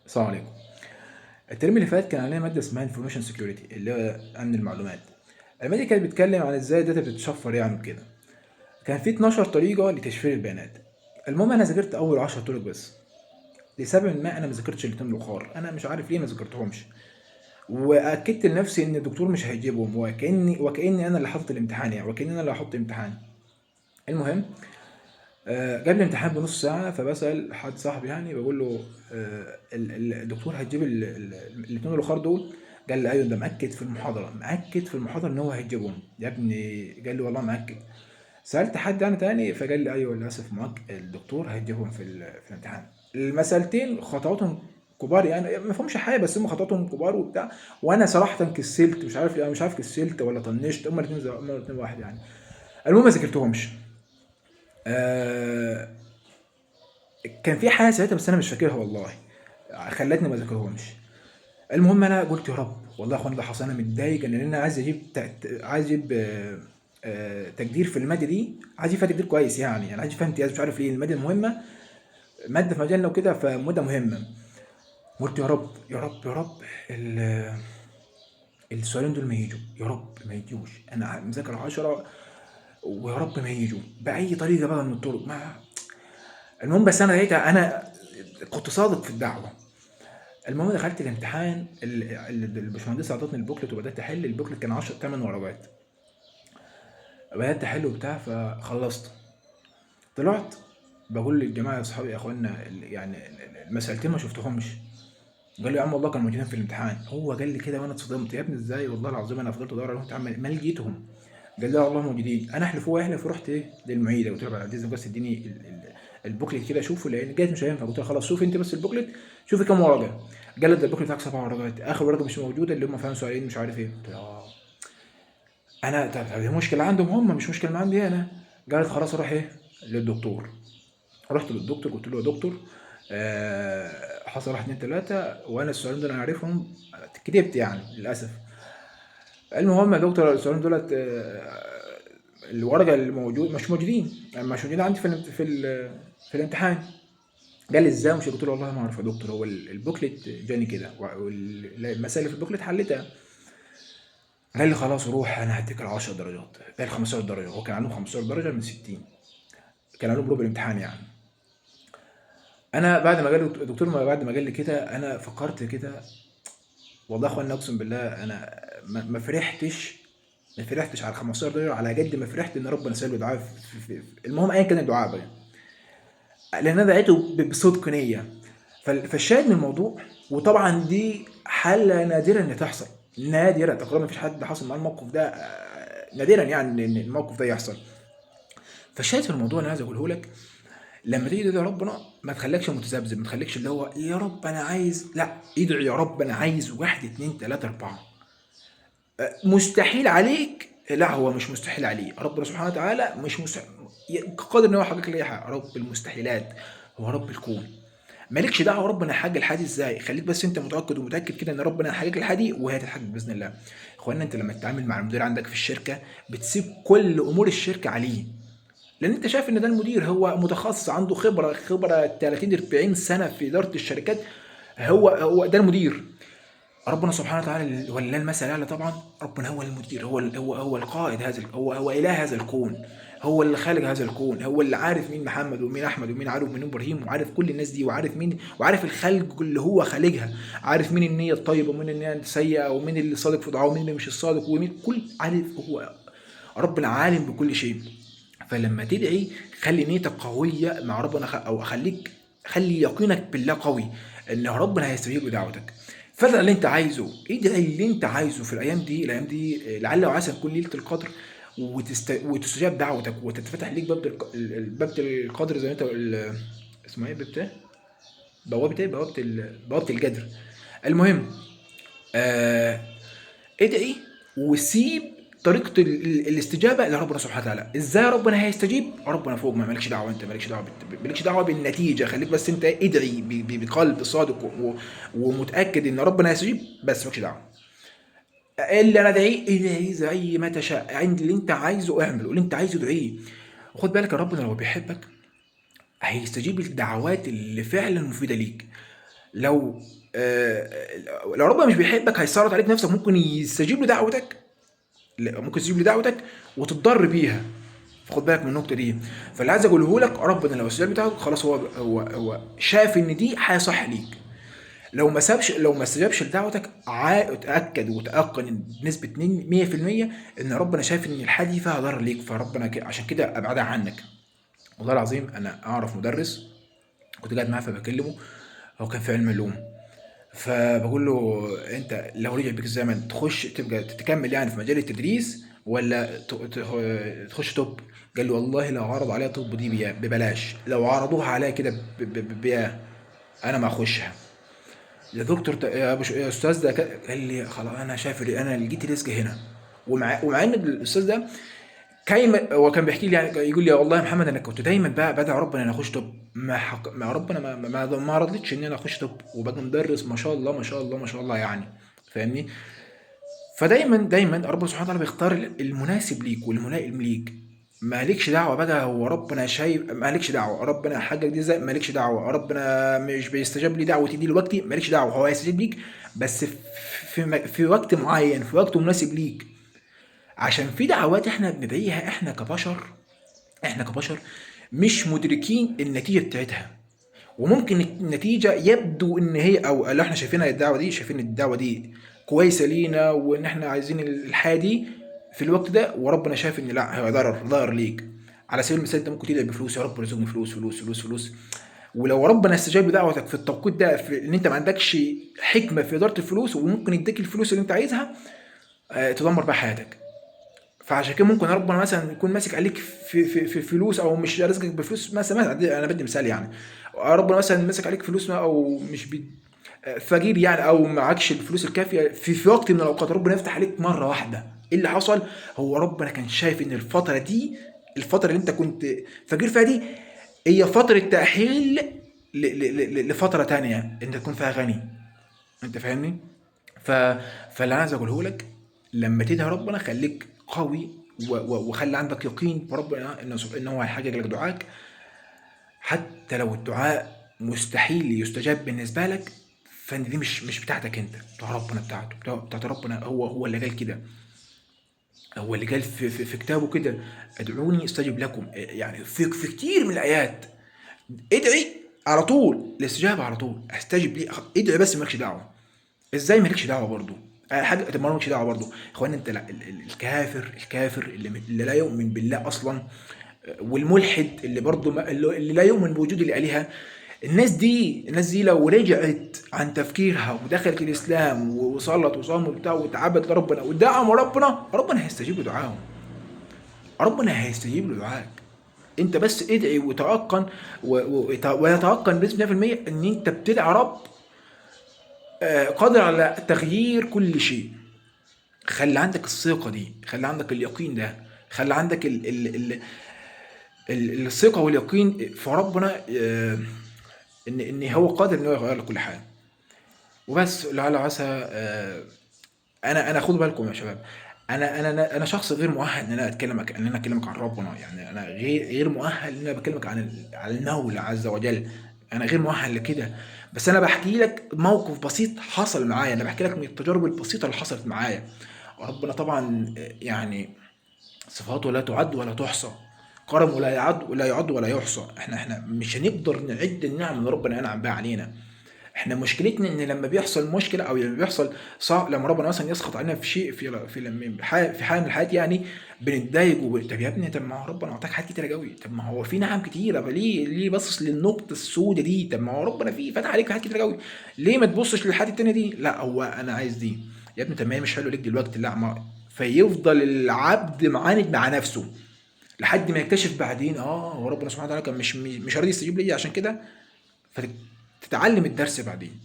السلام عليكم. الترم اللي فات كان علينا مادة اسمها information security، اللي هو امن المعلومات. المادة دي كانت بتتكلم عن ازاي ال data بتتشفر يعني وكده. كان في 12 طريقه لتشفير البيانات. المهم انا ذاكرت اول 10 طرق بس، لسبب ما انا ما ذاكرتش الاثنين الاخر، انا مش عارف ليه ما ذاكرتهمش. واكدت لنفسي ان الدكتور مش هيجيبهم، وكاني انا اللي حاطط الامتحان يعني، وكاني انا اللي هحط امتحان. المهم قبل الامتحان بنص ساعة فبسأل حد صاحبي، يعني بقول له الدكتور هتجيب الاثنين الأخر دول؟ قال لي أيوه، ده مأكد في المحاضرة، مأكد في المحاضرة إن هو هيجيبهم يا ابني. قال لي والله مأكد. سألت حد يعني تاني فقال لي أيوه للأسف مؤكد الدكتور هيجيبهم في الامتحان. المسألتين خطواتهم كبار يعني، ما فيهمش حاجة، بس هم خطواتهم كبار وبتاع. وأنا صراحة كسلت، مش عارف، مش عارف كسلت ولا طنشت، هما الاثنين هما الاثنين واحد يعني. المهم ما ذاكرتهمش. كان في حاجة ساعتها بس انا مش فاكرها والله، خلتني ما اذاكرهمش. المهم انا قلت يا رب، والله يا اخوان ده حصل، انا متضايق ان انا عايز اجيب عايز اجيب تقدير في المادة دي، عايز اجيب فيها تقدير كويس يعني، انا عايز اجيب فيها امتياز، مش عارف ليه المادة مهمة، مادة في مجالنا وكده، فماده مهمة. قلت يا رب يا رب يا رب السؤالين دول ما يجوا، يا رب ما يجوش، انا مذاكر 10 ويا رب ما يجوا باي طريقه بقى من الطرق. ما المهم بس انا لقيتها، انا كنت صادق في الدعوة. المهم دخلت الامتحان، الباشمهندسه اعطتني ال booklet وبدات احل. ال booklet كان 10 8 ورقات، بدات احل وبتاع، فخلصت. طلعت بقول للجماعة يا اصحابي يا اخوانا، يعني المسألتين ما شفتهمش. قال لي يا عم والله كانوا موجودين في الامتحان. هو قال لي كده وانا اتصدمت، يا ابني ازاي والله العظيم انا فضلت ادور عليهم ما لقيتهم. قال لي والله موجودين. انا احلف هو يحلف. ورحت ايه للمعيده قلت لها بعد اذنك بس اديني ال booklet كده اشوفه، لان جايز مش هينفع. قلت لها خلاص شوفي انت بس ال booklet، شوفي كام ورقة. قال لي ده ال booklet بتاعك 7 ورقات، اخر ورقة مش موجودة اللي هم فيهم سؤالين مش عارف ايه. قلت لها انا طب دي مشكلة عندهم هم، مش مشكلة عندي انا. قالت خلاص روح ايه للدكتور. رحت للدكتور قلت له يا دكتور حصل 1 2 3 وانا السؤالين دول انا عارفهم، كدبت يعني للاسف. المهم يا دكتور السؤالين دولت الورقة اللي موجود مش موجودين، يعني مش موجودين عندي في الامتحان. قال لي ازاي مش؟ قلت له والله ما اعرف يا دكتور، هو ال booklet جاني كده والمسائل اللي في ال booklet حلتها. قال لي خلاص روح انا هديك ال 10 درجات، ال 15 درجه. هو كان عندهم 15 درجه من 60، كان عندهم ربع الامتحان يعني. انا بعد ما قال الدكتور، ما بعد ما قال لي كده انا فكرت كده، والله يا اخوانا اقسم بالله انا ما فرحتش، ما فرحتش على 15 درجه على قد ما فرحت ان ربنا سأل دعاء في المهم ايا كان الدعاء بقى، لان انا دعيته بصدق نيه. فالشاهد من الموضوع، وطبعا دي حاله نادرة ان تحصل، نادرة تقريبا ما فيش حد حصل معاه الموقف ده، نادرا يعني ان الموقف ده يحصل. فالشاهد في الموضوع اللي انا عايز اقوله لك، لما تيجي تدعي ربنا ما تخليكش متذبذب، ما تخليكش اللي هو يا رب انا عايز، لا ادعي يا رب انا عايز 1 2 3 4. مستحيل عليك؟ لا هو مش مستحيل عليه، ربنا سبحانه وتعالى مش مستحيل، قادر ان هو يحقق لك اي حاجة، رب المستحيلات هو رب الكون. مالكش دعوه ربنا هيحقق الحاجة دي ازاي، خليك بس انت متاكد ومتاكد كده ان ربنا هيحقق الحاجة دي وهي هتتحقق باذن الله. اخوانا انت لما تتعامل مع المدير عندك في الشركة بتسيب كل امور الشركة عليه، لان انت شايف ان ده المدير هو متخصص، عنده خبره 30 40 سنة في ادارة الشركات، هو ده المدير. ربنا سبحانه وتعالى ولله المثل الاعلى طبعا، ربنا هو المدير، هو القائد هذا، هو اله هذا الكون، هو اللي خالق هذا الكون، هو اللي عارف مين محمد ومين احمد ومين علي ومين ابراهيم، وعارف كل الناس دي، وعارف مين، وعارف الخلق اللي هو خالقها، عارف مين النية الطيبة ومين النية السيئة ومين اللي صادق في دعائه ومين اللي مش الصادق ومين كل عارف، هو ربنا عالم بكل شيء. فلما تدعي خلي نيتك قوية مع ربنا، او خلي يقينك بالله قوي ان ربنا هيستجيب لدعوتك. فادع اللي انت عايزه، ادعي اللي انت عايزه في الايام دي، الايام دي لعل وعسى تكون ليلة القدر وتستجاب دعوتك وتتفتح ليك باب القدر، زي ما انت اسمه ايه، باب ايه؟ بوابه ايه؟ بوابه بوابه الجدر. المهم ادعي وسيب طريقه الاستجابة لربنا سبحانه وتعالى. ازاي ربنا هيستجيب؟ ربنا فوق، ما مالكش دعوه، انت مالكش دعوه مالكش دعوه بالنتيجة، خليك بس انت ادعي بقلب صادق ومتاكد ان ربنا هيستجيب، بس مالكش دعوه. اللي انا ادعية ادعي زي ما تشاء، عند اللي انت عايزه اعمله، اللي انت عايزه ادعية. وخد بالك يا ربنا لو بيحبك هيستجيب الدعوات اللي فعلا مفيدة ليك. لو لو ربنا مش بيحبك هيسلط عليك نفسك، ممكن يستجيب لدعوتك، ممكن يستجيب لدعوتك وتتضر بيها. فخد بالك من النقطة دي. فاللي عايز اقوله لك، ربنا لو استجاب بتاعك خلاص، هو شاف ان دي حاجة صح ليك. لو ما سابش، لو ما استجابش لدعوتك، اتاكد وتيقن بنسبة 100% ان ربنا شايف ان الحاجة دي فيها ضرر ليك، فربنا عشان كده ابعدها عنك. والله العظيم انا اعرف مدرس كنت قاعد معاه فبكلمة، هو كان في علم علوم، فبقول له انت لو رجع بيك الزمن تخش تبقى تكمل يعني في مجال التدريس ولا تخش طب؟ قال لي والله لو عرض عليا طب دي ببلاش، لو عرضوها عليا كده انا ما اخشها يا دكتور. يا استاذ ده قال لي خلاص انا شايف انا لقيت رزق هنا. ومع ان الاستاذ ده كايم، هو كان بيحكي لي يعني، يقول لي والله يا محمد انا كنت دايما بقى بدعي ربنا ان انا اخش طب، ما حق... ما ربنا ما رضيتش ان انا اخش طب وبقى مدرس، ما شاء الله ما شاء الله ما شاء الله يعني، فاهمني؟ فدايما دايما ربنا سبحانه وتعالى بيختار المناسب ليك والملائم ليك. مالكش دعوه بقى هو ربنا شايف، مالكش دعوه ربنا حاجة دي زي، مالكش دعوه ربنا مش بيستجاب لي دعوتي دي دلوقتي، مالكش دعوه، هو هيستجيب ليك بس في وقت معين، في وقت مناسب ليك. عشان في دعوات احنا بندعيها احنا كبشر، احنا كبشر مش مدركين النتيجة بتاعتها، وممكن النتيجة يبدو ان هي او اللي احنا شايفينها الدعوة دي، شايفين الدعوة دي كويسة لينا وان احنا عايزين الحياة دي في الوقت ده، وربنا شايف ان لا هو ضرر ليك. على سبيل المثال انت ممكن تدعي بفلوس، يا رب ارزقني فلوس فلوس فلوس فلوس، ولو ربنا استجاب لدعوتك في التوقيت ده، في ان انت ما عندكش حكمه في ادارة الفلوس، وممكن يديك الفلوس اللي انت عايزها، تدمر بقى حياتك. فعشان كده ممكن ربنا مثلا يكون ماسك عليك في فلوس، او مش رزقك بفلوس مثلا، انا بدي مثال يعني، ربنا مثلا ماسك عليك فلوس او مش فقير يعني، او معكش الفلوس الكافيه في وقت من الاوقات، ربنا يفتح عليك مرة واحدة. ايه اللي حصل؟ هو ربنا كان شايف ان الفترة دي، الفترة اللي انت كنت فقير فيها دي، هي فترة تاهيل لفترة تانية انت تكون فيها غني. انت فاهمني؟ فاللي انا عايز اقوله لك، لما تدعي ربنا خليك قوي وخلي عندك يقين بربنا ان هو هيحقق لك دعاك، حتى لو الدعاء مستحيل يستجاب بالنسبة لك، فان دي مش بتاعتك انت، بتاع ربنا، بتاعته، بتاعت ربنا، هو اللي قال كده، هو اللي قال في كتابه كده، ادعوني استجب لكم. يعني في كتير من الايات ادعي على طول الاستجابة على طول، استجب لي، ادعي بس مالكش دعوه. ازاي مالكش دعوه برضو؟ حاجة، طب ما مالكش دعوه برضو يا اخوان. انت لا، الكافر اللي لا يؤمن بالله اصلا، والملحد اللي برضو اللي لا يؤمن بوجود الالهة، الناس دي لو رجعت عن تفكيرها ودخلت الاسلام وصلت وصامت وبتاع وتعبت لربنا ودعموا ربنا، ربنا هيستجيب لدعائهم، ربنا هيستجيب لدعائك. انت بس ادعي وتيقن ويتيقن بنسبة 100% ان انت بتدعي رب قادر على تغيير كل شيء. خلي عندك الثقة دي، خلي عندك اليقين ده، خلي عندك الثقة واليقين في ربنا، ان هو قادر ان هو يغير لك كل حاجة. وبس لعل عسى. انا خدوا بالكم يا شباب، انا شخص غير مؤهل ان انا اتكلمك، ان انا اكلمك عن ربنا، يعني انا غير مؤهل ان انا بكلمك عن المولى عز وجل، انا غير مؤهل لكده، بس انا بحكي لك موقف بسيط حصل معايا، انا بحكي لك من التجارب البسيطة اللي حصلت معايا. ربنا طبعا يعني صفاته لا تعد ولا تحصى، كرمه لا يعد ولا يعد ولا يحصى. احنا مش هنقدر نعد النعم اللي ربنا انعم بها علينا. احنا مشكلتنا ان لما بيحصل مشكلة او لما بيحصل صعب، لما ربنا مثلا يسخط علينا في شيء في حال من الحياة يعني بنتضايق طب يا ابني، طب ما هو ربنا اعطاك حاجات كتيرة قوي، طب ما هو في نعم كتيرة، فليه باصص للنقطة السوداء دي؟ طب ما هو ربنا فيه فتح عليك حاجات كتيرة قوي، ليه ما تبصش للحاجات التانية دي؟ لا هو انا عايز دي يا ابني، طب ما هي مش حلوة ليك دلوقتي، لا ما فيفضل العبد معاند مع نفسه لحد ما يكتشف بعدين هو ربنا سبحانه وتعالى كان مش راضي يستجيب لي عشان كده، فتتعلم الدرس بعدين.